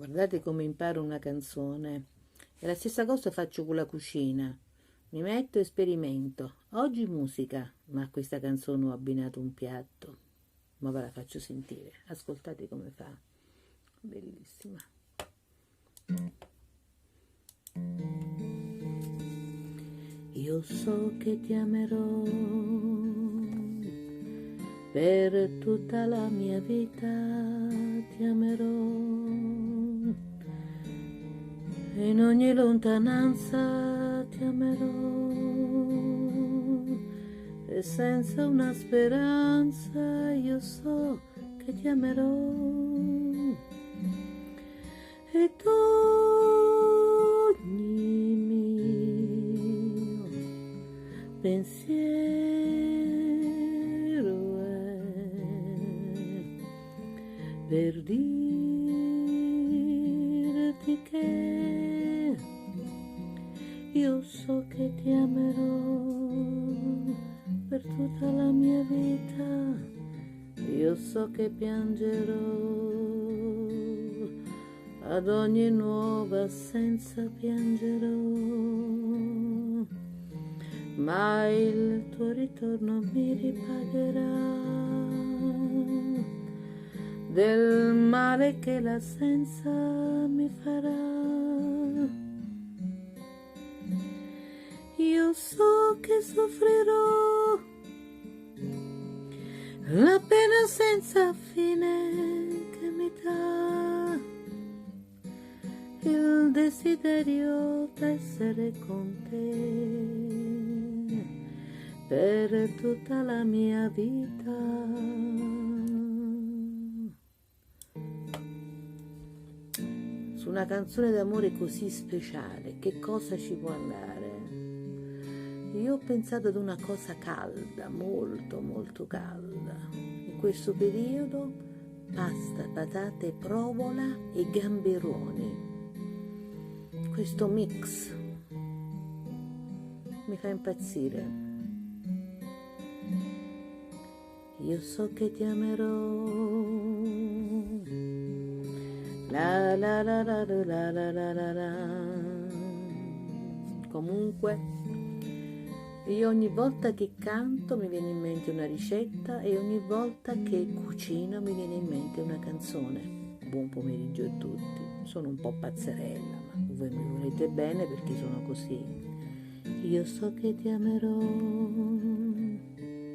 Guardate come imparo una canzone. E la stessa cosa faccio con la cucina. Mi metto e sperimento. Oggi musica, ma a questa canzone ho abbinato un piatto. Ma ve la faccio sentire. Ascoltate come fa. Bellissima. Io so che ti amerò per tutta la mia vita, ti amerò. In ogni lontananza ti amerò e senza una speranza io so che ti amerò. Ed ogni mio pensiero è per dirti che io so che ti amerò per tutta la mia vita, io so che piangerò ad ogni nuova assenza piangerò, ma il tuo ritorno mi ripagherà del male che l'assenza mi farà. Io so che soffrirò la pena senza fine che mi dà il desiderio d'essere con te per tutta la mia vita. Su una canzone d'amore così speciale, che cosa ci può andare? Io ho pensato ad una cosa calda, molto molto calda. In questo periodo pasta, patate, provola e gamberoni. Questo mix mi fa impazzire. Io so che ti amerò. La la la la la la la la la. Comunque, io ogni volta che canto mi viene in mente una ricetta e ogni volta che cucino mi viene in mente una canzone. Buon pomeriggio a tutti. Sono un po' pazzerella, ma voi mi volete bene perché sono così. Io so che ti amerò.